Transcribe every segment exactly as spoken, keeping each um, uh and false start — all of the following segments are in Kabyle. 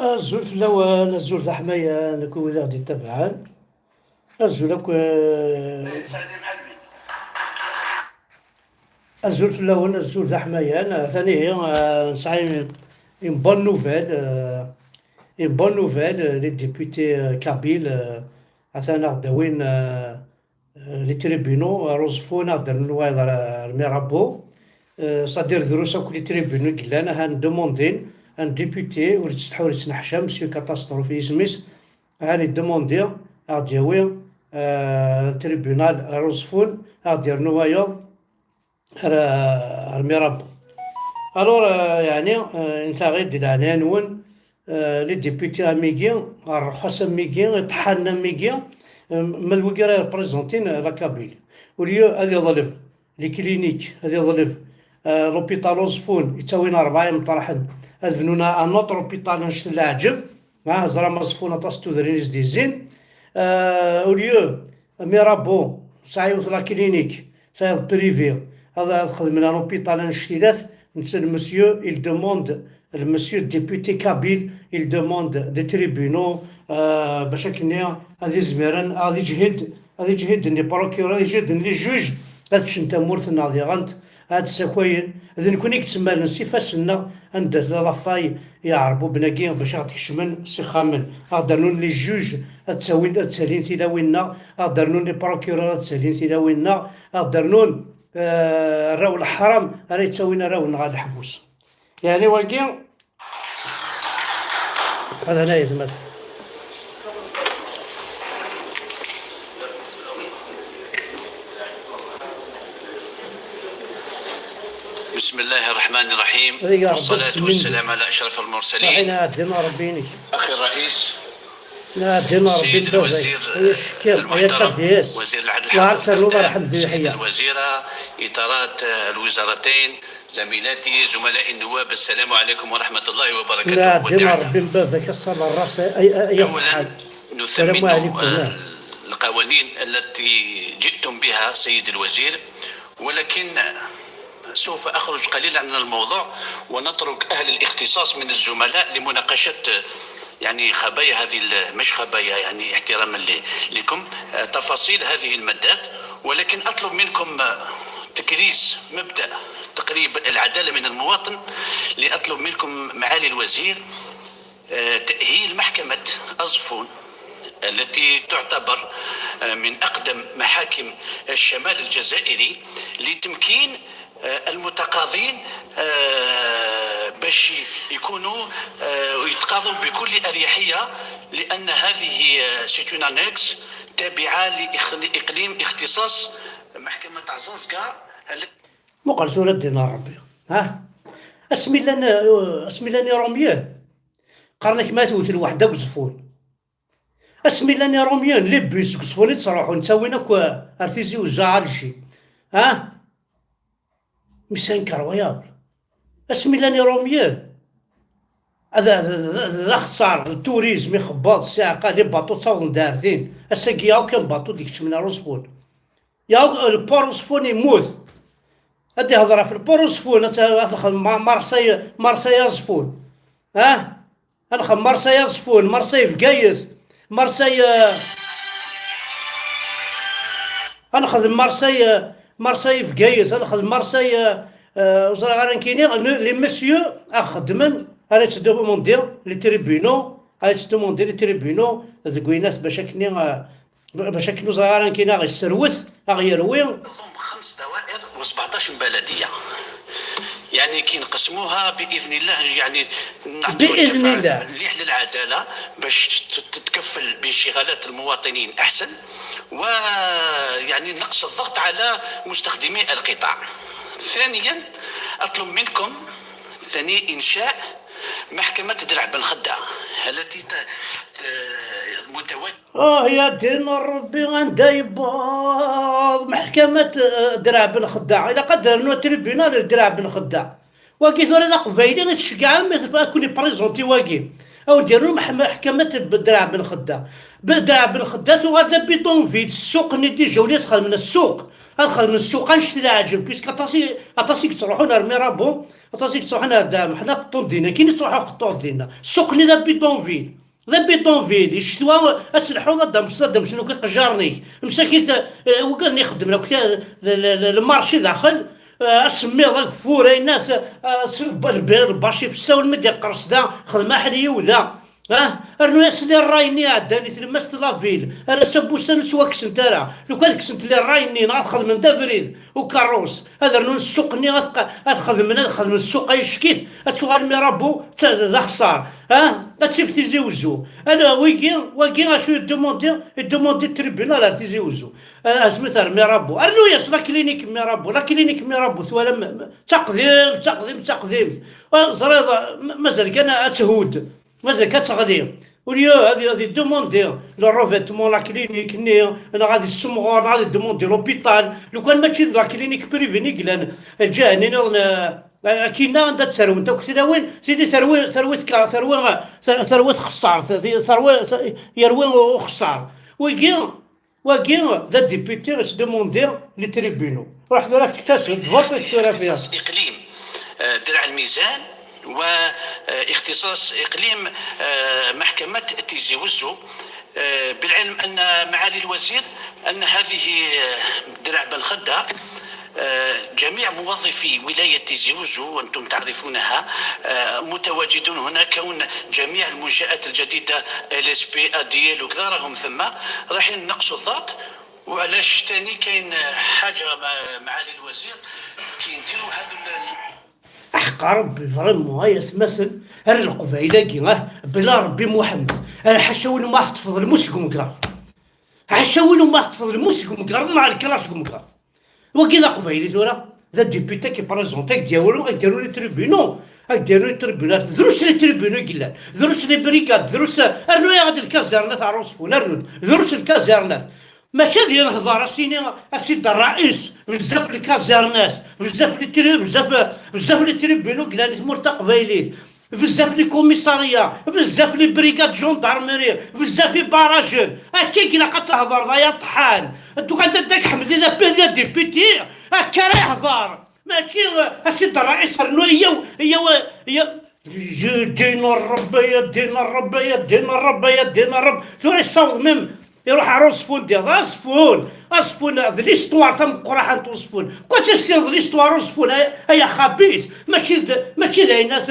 Azul fell-awen, azul d aḥmayan, akk wid i ɣ-d-ittabaɛen. Azul akk, eh, azul fell-awen, azul d aḥmayan. Atan ihi, eh, nesɛa une, une bonne nouvelle, eh, une bonne nouvelle, eh, les députés, eh, kabyles, eh, atan a ɣ-d-awin, eh, eh, les tribunaux, ɣer Uẓeffun, a ɣ-d-rnun wayeḍ ar, ar Mirabeau. Eh, c'est-à-dire drus akk les tribunaux i yellan, ahan demandin un député, ur yettsetḥi ur yettneḥcam, monsieur Catastrophe yisem-is, ahan yedemandi a ɣ-d-yawi, eh, un tribunal ar Uẓeffun, a ɣ-d-yernu wayeḍ ar, ar Mirabeau. Alors, eh, yeɛni, eh, ntaɣ-id di leɛnaya-nwen, eh, les députés am wigi, ṛṛuḥas am wigi, iṭḥanen am wigi, eh, ma d wigi ara représentin la Kabylie. Au lieu ad yeḍleb les cliniques, ad yeḍleb, eh, l'hôpital Uẓeffun, yettawin rebɛa imeṭraḥen, ad bnun un autre hôpital annect n leɛǧeb, ah, ẓra ma Uẓeffun aṭas n tudrin i s-d-yezzin. Eh, au lieu, Mirabeau, sɛa yiwet la clinique, tayeḍ privé, ad, ad xedmen un hôpital annect-ilat, netta le monsieur, il demande, le monsieur député kabyle, il demande des tribunaux, euh, bac akken ad izmiren ad iǧhid, ad iǧhiden les procureurs, ad iǧhiden les juges, ad ččen tamurt-nneɣ diɣent, ad d-ssakayen. D nekkni i yettmalen s ifassen-nneɣ anda tella la faille i Iɛerbuben-agi bac ad ɣ-d-kecmen s ixxamen. A ɣ-d-rnun les juges ad ttawin, ad ttalin tilawin-nneɣ, a ɣ-d-rnun les procureurs ad ttalin tilawin-nneɣ, a ɣ-d-rnun, eh, arraw n leḥram ara yettawin arraw-nneɣ ɣer leḥbus. Yeɛni wagi, hada hna yetma. بسم الله الرحمن الرحيم. Ad ig Ṛebbi والصلاة ssem-im. والسلام على أشرف المرسلين. Aḥin ɛeddi a Ṛebbi-inek. أخي الرئيس، Ɛeddi a Ṛebbi السيد n baba-k. الوزير Ay acekkam, ay المحترم، akadis. وزير العدل الحافظ الفتاح، السيدة الوزيرة، إطارات، آه، الوزارتين، زميلاتي، زملاء النواب، السلام عليكم ورحمة الله وبركاته. Ɛeddi a Ṛebbi n baba-k, a ṣṣaba n ṛṛas, ay, ay, ay أولا، aṭḥal. السلام نثمن، عليكم. آه، القوانين التي جئتم بها سيد الوزير، ولكن سوف أخرج قليلا عن الموضوع ونترك أهل الاختصاص من الزملاء لمناقشة، يعني، خبايا هذه ال-، مش خبايا، يعني، احتراما ل-، لكم، آه، تفاصيل هذه المادات، ولكن أطلب منكم، آه، تكريس مبدأ تقريب العدالة من المواطن، لأطلب منكم معالي الوزير، آه، تأهيل محكمة أزفون التي تعتبر، آه، من أقدم محاكم الشمال الجزائري لتمكين، آه، المتقاضين، آه، باش يكونوا، آه، ويتقاضوا بكل أريحية، لأن هذه، آه، c'est une annexe تابعة لإخ-، لإقليم اختصاص محكمة عزازكا التي Muqel tura ddin n Ṛebbi. Ha? Asmi llan, asmi llan Iṛumyen, qqaren-ak ma tewwet lweḥda deg Uẓeffun. Asmi llan Iṛumyen, les bus deg Uẓeffun i ttruḥun, ttawin akk ar Tizi Uzzu, Alger. Ha? Mais c'est incroyable. Asmi llan Iṛumyen, ad, ad, ad, ad, d axeṣṣar, le tourisme ixebbeḍ, ssiɛqa, les bateaux ttawḍen-d ar din. Ass-agi, ya aucun bateau d-ikeččmen ar Uẓeffun. Ya, le port Uẓeffun yemmut. Ad ihḍer ɣef le port Uẓeffun, ad t-, ad nexdem Ma-, Marseille, Marseille Aẓeffun. Ah? Ad nexdem Marseille Aẓeffun, Marseille Bgayet, Marseille, euh, ad nexdem Marseille, euh, Marseille Bgayet, ad nexdem Marseille, euh, euh, ur ẓriɣ ara nekkini, le-, les messieurs a xeddmen, ara yettdemandi les tribunaux, ara yettdemandi les tribunaux deg winat bac akken, euh, Bac akken ur ẓriɣ ara nekkini a ɣ-yesserwet, a ɣ-yerwi. خمس دوائر وسبعطاش بلدية. يعني كي نقسموها بإذن الله، يعني نعطيو بإذن الدفع الله. مليح للعدالة باش تت-، تتكفل بانشغالات المواطنين أحسن، ويعني نقص الضغط على مستخدمي القطاع. ثانيا، أطلب منكم ثاني إنشاء محكمة درع بن خدة التي ت-، ت-، متواجدة. آه يا دين ربي، عندها يباض محكمة، آه، درع بن خدة. إلا قدر إنه تريبيونال درع بن خدة. واقي ثورة قبايلي غير تشجع، ما تبقى كوني بريزونتي واقي. أو ديروا مح-، محكمة بدرع بن خدة. بدرع بن خدة ثم هذا بيطون فيد، السوق ني ديجا وليس خدمنا السوق. Ad xedmen ssuq annect leɛǧeb, puisque aṭas i, aṭas i yettruḥun ar Mirabeau, aṭas i yettruḥun ar Dda Meḥna, qeṭṭun dinna, akin i ttruḥu qeṭṭuḍ dinna. Ssuq-nni d abidonville. D abidonville. I ccetwa ad telḥuḍ, ad d-amseḍ, ad d-amsen akk iqejjaren-ik. Msakit, eh, wigad-nni ixeddmen akk, eh, le, le, le, le marché daxel, eh, asemmiḍ, ageffur, ayennat, eh, s-, lb-, lb-, lbaci fessawen mi d-iqqers da, xdem aḥliw da. Ah, rnu-yas les rails-nni iɛeddan i tlemmast n la ville, ar ass-a n wussan ur ttwakksen ara. Lukan ad kksent les rails-nni, neɣ ad xedmen d abrid ukerrus, ad rnun ssuq-nni, ad q-, ad xedmen, ad xedmen ssuq ayeckit, ad tuɣal Mirabeau d ta-, d axeṣṣar. Ah, ad tif Tizi Wezzu. Ala, wigi, wagi acu yeddumandi, yeddumandi tribunal ar Tizi Wezzu. Ah, asmi ar Mirabeau. Rnu-yas la clinique n Mirabeau, la clinique n Mirabeau, twalam, m-, m-, d taqdimt, d taqdimt, d taqdimt. Ah, ẓriḍ, ma-, mazal kan ad thudd. Mazal kan teɣli. Au lieu ad, ad yeddumondi le revêtement, la clinique-nni, neɣ ad yessemɣer, neɣ ad yeddumondi l'hôpital. Lukan mačči d la clinique privée i yellan, lǧiha-nni nniḍen, eh, akkinna anda ttarwent akk tlawin, tidi terwi, terwi teka-, terwi, ter-, terwi txeṣṣart, ti-, terwi, yerwi uxeṣṣar. Wigi, wagi d adéputé i s-demandiɣ les tribunaux. Ruḥ tura fket-as-d vote tura fiha. اختصاص إقليم، آه، درع الميزان، واختصاص إقليم، آه، محكمة تيزي وزو. آه، بالعلم أن معالي الوزير أن هذه، آه، درع بن خدة، آه، جميع موظفي ولاية تيزي وزو، وأنتم تعرفونها، آه، متواجدون هنا، كون جميع المنشآت الجديدة، LSP، ADL وكذا، راهم ثم. رايحين نقصوا الضغط. وعلاش تاني كاين حاجة مع-، معالي الوزير، كي نديروا هذو ال-، Aḥeqqa Rebbi, vraiment, ay atmaten, ar Leqbayel-agi, ah, bla Rebbi Muḥemmed, ar ḥaca win umi teṭṭfeḍ lmus deg umgerḍ. Ḥaca win umi teṭṭfeḍ lmus deg umgerḍ neɣ lkras deg umgerḍ. Wagi d aqbayli tura, d adéputé qui présente, ad k-d-yawi, ad k-d-yaru les tribunaux, ad k-d-yaru les tribunaux, drus les tribunaux i yellan, drus les brigades, drus, rnu-yaɣ-d lkazernat ar Uẓeffun, rnu-d, drus lkazernat. Mačči ad yenhḍer, a s-ini, a sidi ṛṛaïs, bezzaf lkazernat, bezzaf les tri-, bezzaf, bezzaf les tribunaux i yellan di tmurt taqbaylit. Bezzaf les commissariats, bezzaf les brigades gendarmerie, bezzaf ibarajen. Akka i ilaq ad thedreḍ, ay aṭḥan. Tuɣal d Dda Ḥmed i d apédi, d député, akka ara yehder. Mačči, eh, a sidi ṛṛaïs, rnu, yyaw, yyaw, yyaw. Ya ddin Ṛebbi, ya ddin Ṛebbi, ya ddin Ṛebbi, ya ddin Ṛebbi. Tura yessaweḍ même, iruḥ ɣer Uẓeffun, diɣ d Aẓeffun. Aẓeffun, d l'histoire tameqqraḥant n Uẓeffun. Quoi, tessineḍ l'histoire n Uẓeffun, ay, ay axabit. Mačči d, mačči d ayen at,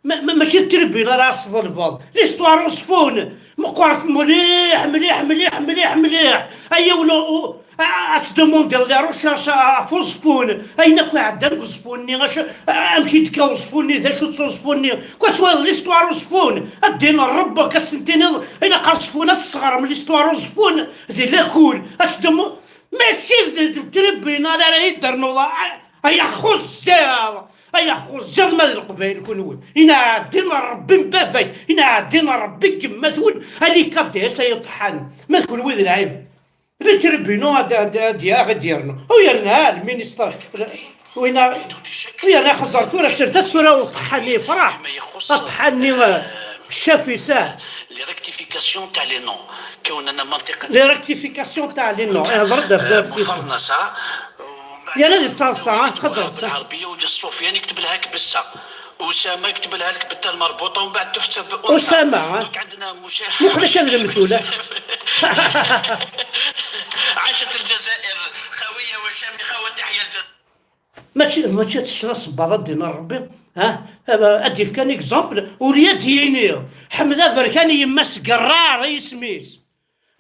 Ma-, ma-, mačči d tribune ara as-tḍelbeḍ. L'histoire n Uẓeffun meqqret mliḥ, mliḥ, mliḥ, mliḥ, mliḥ. Ay yiwen u-, u-, a-, a-, ad tdemandiḍ les recherches ɣef Uẓeffun. Ayen akk iɛeddan deg Uẓeffun-nni, acu, a-, amek i d-yekka Uẓeffun-nni, d acu-tt Uẓeffun-nni. Quoi, twalaḍ l'histoire n Uẓeffun, a ddin n Ṛebbi, akka ad s-tiniḍ, ilaq ɣer Uẓeffun, ad tesɣerrem l'histoire n Uẓeffun di lakul, ad tdem-, mačči d, d, d tribunal ara yi-d-ternuḍ, a-, ay axuzziḍ! Ay axuzziḍ, ma d Leqbayel kunwi. Inɛa ddin n Ṛebbi n baba-k, inɛa ddin n Ṛebbi n yemma-twen, ali K D S ay iṭeḥḥan. Ma d kunwi d lɛib. Les tribunaux ad, ad, ad, ad yernu. U yerna lminister, wina, u yerna xeẓẓer tura, sers-as tura uṭeḥḥan-nni yefreḥ. Aṭeḥḥan-nni, eh, ccaf-is, ah. Les rectifications تاع les noms. كون أن منطقة Les rectifications تاع les noms. Ihḍer-d ɣef les rectifications. مفرنسة. Yerna di tseɛṣa, ah, xeẓẓer. بالعربية وجا سفيان يكتب لها كبسة. أسامة يكتب لها لك بالتاء المربوطة ومن بعد تحسب أنثى. أسامة، ها؟ دوك عندنا مشاهد. مخلص هذا المثول، ها؟ عاشت الجزائر، خوية وشامخة، وتحيا الجزائر. Mačči, mačči ad teččeḍ asebbaḍ, a ddin n Ṛebbi, ha? Ad d-yefk kan exemple, ur yad yini, Ḥmed Aberkan yemma-s Gerrar i yisem-is.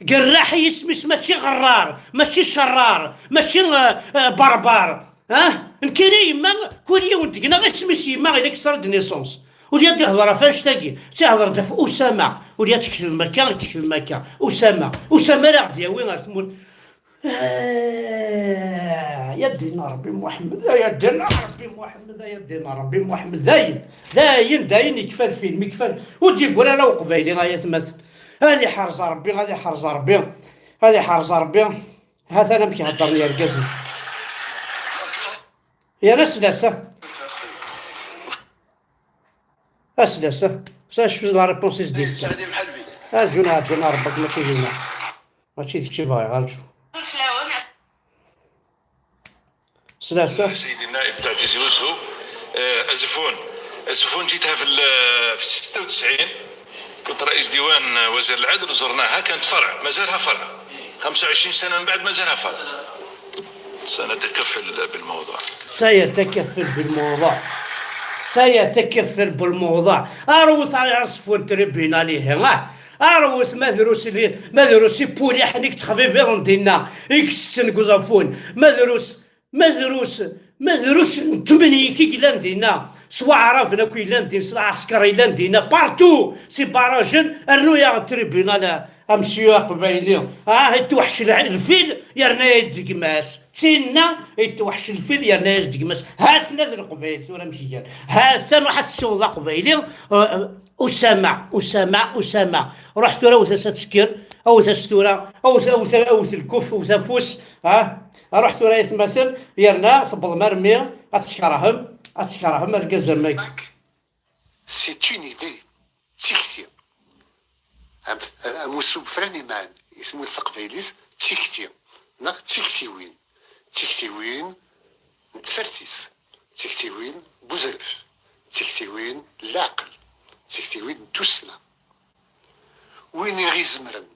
Gerraḥ i yisem-is, mačči Ɣerrar, mačči Cerrar, mačči, eh, eh, Berber. Ah? Nekkini yemma, kul yiwen deg-neɣ isem-is yemma, il extrait de naissance. Ur yad ihḍer ɣef annect-agi, ad ihḍer-d ɣef Usama. Ur yad tekdem akka, tekdem akka. Usama, Usama ara ɣ-d-yawi ɣer tmurt. Ah, ya ddin Ṛebbi Muḥemmed, ya ddin Ṛebbi Muḥemmed, ya ddin Ṛebbi Muḥemmed, dayen, dayen, dayen, yekfa lfilm, yekfa l-, ur d-yeggri ara uqbayli, ay atmaten. Ad iḥrez Ṛebbi, ad iḥrez Ṛebbi, ad iḥrez Ṛebbi. Ha-t-an amek heddren yergazen. Yerna aslas-a. Aslas-a. Ça, je suis la réponse is d-yefkan. Arǧu neɛdin ar Ṛebbi akken ad k-id-iniɣ. Mačči d kečč i bɣiɣ, arǧu. سيدي النائب تاع تيزي وزو. آه، أزفون. أزفون جيتها في ال-، في ستة وتسعين. كنت رئيس ديوان وزير العدل وزرناها، كانت فرع، مازالها فرع. خمسة وعشرين سنة من بعد مازالها فرع. سنتكفل بالموضوع. سيتكفل بالموضوع. سيتكفل بالموضوع. أروث على عصفون تربينا ليه، ها؟ أروث ما دروس اللي، ما دروس يبولي حنيك تخفيفيض دينا. إكستن قزافون. ما دروس Ma drus, ma drus n tmenyi i yellan dinna, s waɛraben akk yellan din, s lɛesker yellan dinna, partout, si barajen, rnu-yaɣ tribunal, a monsieur aqbayli, ah, itweḥc lfil, yerna-yas-d gma-s, tinna, itweḥc lfil, yerna-yas-d gma-s, ha-ten-a d leqbayel, tura amek gan, ha-ten-a ruḥ ad tessiwḍeḍ aqbayli, eh, Usama, Usama, Usama. Ruḥ tura awet-as ad tekker, awet-as tura, awet, awet, awet lkuf, awet afus, ha? Ruḥ tura ay atmaten, yerna tewwḍem armi ad tkerhem, ad tkerhem argaz am wagi. C'est une idée, d tikti. Am, am usu n Fran Iman, i tmurt taqbaylit, d tikti, neɣ d tiktiwin. D tiktiwin n tsertit, d tiktiwin n uzref, d tiktiwin n leɛqel, d tiktiwin n tussna. Win i ɣ-izemren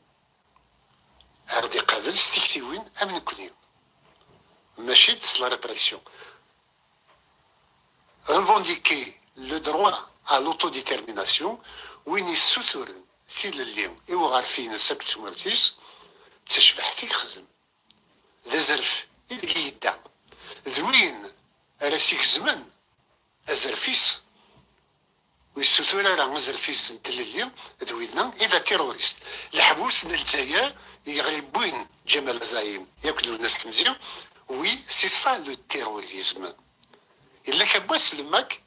ad ɣ-d-iqabel s tiktiwin am nekni, mačči d s la répression. Revendiquer le droit à l'autodétermination, win yessuturen tilelli i uɣref-ines akked tmurt-is, d tacbaḥt i yexdem. D azref i deg yedda. D win ara s-igezmen azref-is, ur yessutur ara azref-is n tlelli, d winna i d atirurist. Leḥbus n Lezzayer i ɣ-yewwin Ǧamal Azayim yakk d Lwennas Ḥemzi, oui, c'est ça le terrorisme. Yella kra n wass le MAK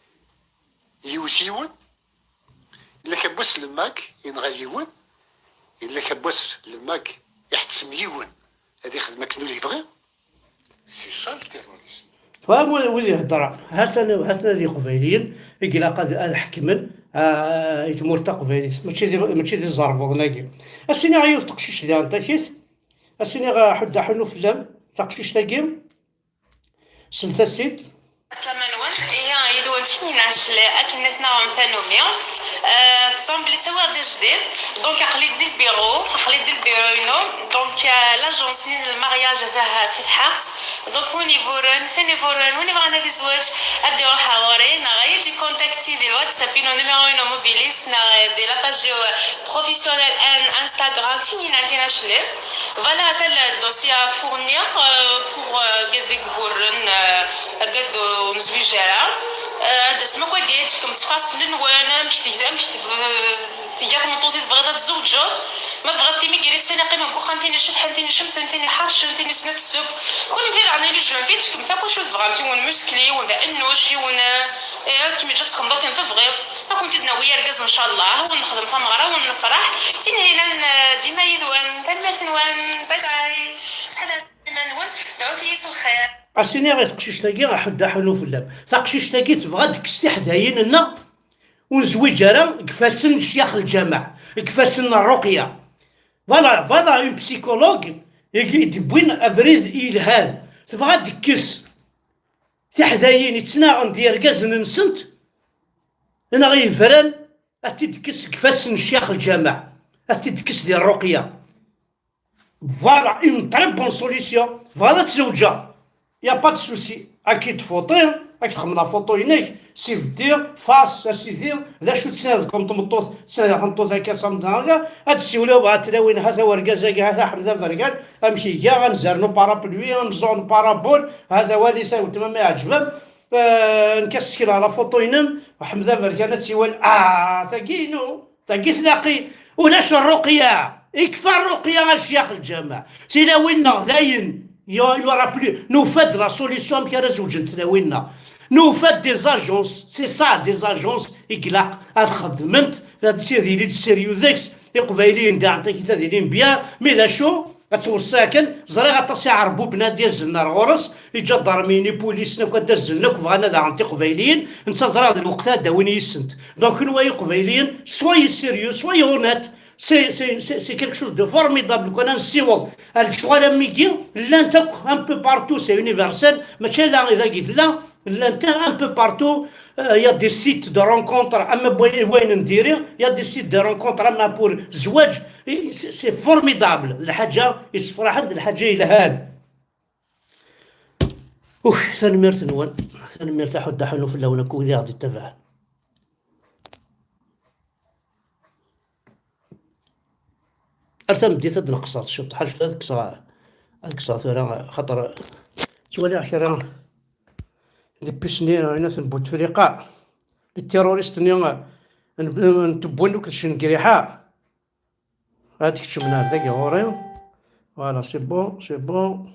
yewwet yiwen, yella kra n wass le MAK yenɣa yiwen, yella kra n wass le MAK iḥettem yiwen ad ixdem akken ur yebɣi. C'est ça le terrorisme. Faham wid, wid iheddren. Ha-ten, ha-ten-a d iqbayliyen i ilaq ad, ad ḥekmen, ah, i tmurt taqbaylit. Mačči d, mačči d iẓerbuḍen-agi. Ad s-iniɣ yiwet teqcict diɣen takit. Ad s-iniɣ, ah, ḥuddu aḥunnu fell-am, taqcict-agi. Slet-as-id. Aslama-nwen, ihi yid-wen Tinina Acle, akken i tnaɣem tanumi. Euh, teẓram belli ttawiɣ-d ajdid. Donc, aql-i di lbiru, aql-i di lbiru-inu. Donc, euh, l'agence-nni n lmaryaj atah fetḥeɣ-tt. Donc, win iburen, tin iburen, win ibɣan ad izweǧ, ad d-iruḥ ɣur-i, neɣ ad yi-d-ikontakti di lWhatsApp-inu, numéro-inu mobilis, neɣ di la page-iw professionnelle n Instagram, Tinina Tina Acle. Voilà, ata le dossier à fournir, euh, pour, euh, agad d iburen, euh, agad ur nezwiǧ ara. Euh, ad d-tasem akk ad d-tefkem ttfaṣil-nwen, amek teg-, amek teg-, tga tmeṭṭut i tebɣiḍ ad tzewǧeḍ. Ma tebɣiḍ timigrit, sani qqimen deg uxxam, tin icebḥen, tin icemten, tin iḥercen, tin isnet ssub. Kunemti daɣen, les jeunes filles, tefkemt akk acu tebɣamt, yiwen muskel, yiwen d annuc, yiwen, euh, eh, ad kem-yeǧǧ ad texdmeḍ akken tebɣiḍ. Ad kent-id-nawi argaz, ncallah, ad wen-nexdem tameɣra, ad wen-nefreḥ. Tinhinan, euh, dima yid-wen, tanemmirt-nwen, bye bye. Sḥadat iman-nwen, dɛut-iyi s lxir. Ad s-iniɣ i teqcict-agi, aḥuddu aḥunnu fell-am. Taqcict-agi tebɣa ad tekkes tiḥdayin-nneɣ ur nezwiǧ ara deg ifassen n ccyax lǧameɛ, deg ifassen n ṛṛuqya. Voilà, voilà une psychologue i d-yewwin abrid yelhan. Tebɣa ad d-tekkes tiḥdayin yettnaɣen d yergazen-nsent, neɣ yebran, ad t-id-tekkes deg ifassen n ccyax lǧameɛ, ad t-id-tekkes di ṛṛuqya. Voilà une très bonne solution. Tebɣiḍ ad tzewǧeḍ, y a pas de souci. Ad k-id-fuṭi, ad k-txemmel afuṭu-inek, sibeddi, faṣ, a sidi, d acu tettnadiḍ kum tmeṭṭut, tettnadiḍ tameṭṭut akka d tamednarga, ad d-ssiwleḍ, ha tlawin, ha-t-a urgaz-agi, ha-t-a Ḥmed Abergan, amek iga, ad nzernu parapluie, ad nẓun parabol, ha-t-a wali ta weltma ma iɛǧeb-am, eh, nekk ad s-sekleɣ lafuṭu-inem, Ḥmed Abergan ad tt-iwali, ah, tagi inu. Tagi tlaqi, ulac ṛṛuqya, ikfa ṛṛuqya a ccyax lǧameɛ. Tilawin-nneɣ dayen, y-, y aura plus, nufa-d la solution amek ara zewǧent tlawin-nneɣ. Nufa-d des agences, c'est ça, des agences i ilaq ad xedment, ad yili-d sérieux deg-s, iqbayliyen daɣen takit ad ilin bien, mi d acu, ad tweṣṣi akken, ẓriɣ aṭas iɛerbuben ad d-yazzlen ar ɣur-s, iǧadarmiyen, ipulisen akk ad d-azzlen akk bɣan ad aɣent iqbayliyen, netta ẓriɣ d lweqt ad d-awin yis-sent. Donc, kenwi ay iqbayliyen, soyez sérieux, soyez honnêtes, C'est quelque chose de formidable. Quand on sait que les gens à Migi, il y a un peu partout, c'est universel, mais c'est là, il y a un peu partout, euh, il y a des sites de rencontres, il y a des sites de rencontres, c'est formidable. الحاجة يسفرحن، الحاجة يلهان. Ux, tanemmirt-nwen. Tanemmirt a ḥuddaḥ n ufella-wen akked wid i ɣ-d-ittabaɛen. Ar tameddit ad neqṣer ciṭ, ḥaǧet ad kkseɣ, ad kkseɣ tura, xaṭer ttwaliɣ kra n les pistes-nni, inat n Bouteflika, les terroristes-nni n, n Tebboune akked Cengriḥa. Ad kecmen ar dagi ɣur-i. Voilà, c'est bon, c'est bon.